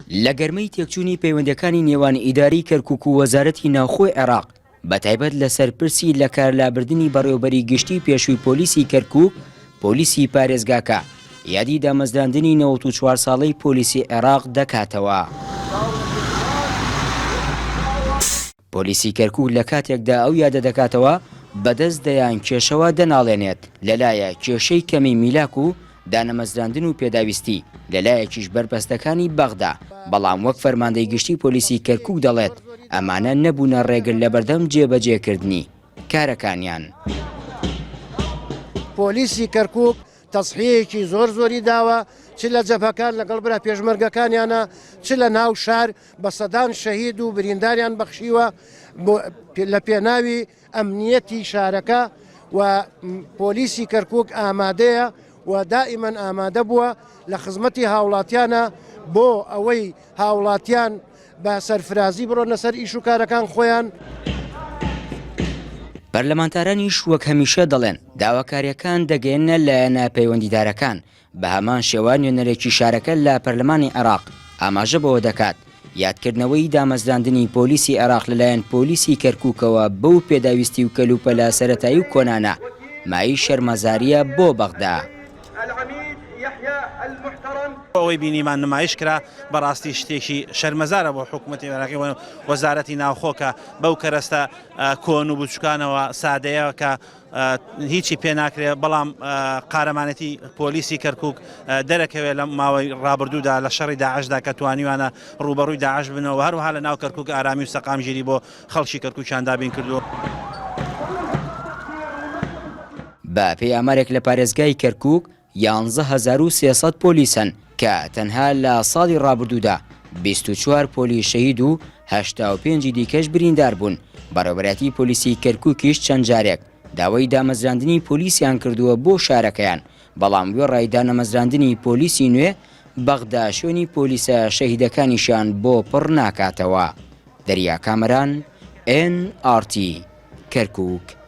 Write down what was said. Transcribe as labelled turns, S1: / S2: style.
S1: لە گەرمەی تێکچوونی پەیوەندییەکانی نێوان ئیدارەی کەرکوک و وەزارەتی ناوخۆی عێراق، بەتایبەت لەسەر پرسی لەکارلابردنی بەڕێوەبەری گشتی پێشووی پۆلیسی کەرکوک، پۆلیسی پارێزگاکە یادی دامەزراندنی 94 ساڵەی پۆلیسی عێراق دەکاتەوە. پۆلیسی کەرکوک لە کاتێکدا ئەو یادە دەکاتەوە بەدەست دەیان کێشەوە دەناڵێنێت، لەلایە کێشەی کەمی میلاک و دانەمەزراندن و پێداویستی، لەلایەکیش بەربەستەکانی بەغدا، بەڵام وەک فەرماندەی گشتی پۆلیسی کەرکوک دەڵێت، ئەمانە نەبوونە ڕێگر لەبەردەم جێبەجێکردنی کارەکانیان.
S2: پۆلیسی کەرکوک تەزحیەیەکی زۆر زۆری داوە، چ لە جەبهەکان لەگەڵ برا پێشمەرگەکانیانە، چ لە ناو شار بە سەدان شەهید و برینداریان بەخشیوە لە پێناوی ئەمنیەتی شارەکە و پۆلیسی کەرکوک ئامادەیە و دائیمەن ئامادە بووە لە خزمەتی هاوڵاتیانە بۆ ئەوەی هاوڵاتیان بە سەرفرازی بڕۆنە سەر ئیش و کارەکان خۆیان.
S1: پەرلەمانتارانیش وەک هەمیشە دەڵێن، داواکارییەکان دەگەیەننە لایەنە پەیوەندیدارەکان، بەهەمان شێوە نوێنەرێکی شارەکە لە پەرلەمانی عێراق ئاماژە بەوە دەکات، یادکردنەوەی دامەزراندنی پۆلیسی عێراق لەلایەن پۆلیسی کەرکوکەوە بەو پێداویستی و کەلوپەلە سەرەتایی و کۆنانە مایەی شەرمەزارییە بۆ بەغدا.
S3: ئەوەی بینیمان نمایش کرا بەڕاستی شتێکی شەرمەزارە بۆ حکوومەتی عێراقی و وەزارەتی ناوخۆ کە بەو کەرەستە کۆن و بچوکانەوە سادەیە کە هیچی پێ ناکرێت بەڵام قارەمانێتی پۆلیسی کەرکک دەرەکەوێت لە ماوەی ڕابردوودا لە شەڕی داعشدا کە توانیوانە ڕوبەڕووی داعش بنەوە هەروەها لە ناو کەرکک ئارامی و سەقامگیری بۆ خەڵکی کەرکوکیان دابین کردووە.
S1: بە پێی ئامارێک لە پارێزگای کەرکوک 11300 پۆلیس هەن کە تەنها لە ساڵی ڕابردوودا 24 پۆلیس شەهید و 85 ی دیکەش بریندار بوون، بەڕێوەبەرایەتی پۆلیسی کەرکوکیش چەند جارێک داوای دامەزراندنی پۆلیسیان کردووە بۆ شارەکەیان، بەڵام وێڕای دانەمەزراندنی پۆلیسی نوێ، بەغدا شوێنی پۆلیسە شەهیدەکانیشیان بۆ پڕ ناکاتەوە. دەریا کامەران، ئێن ئاڕ تی، کەرکوک.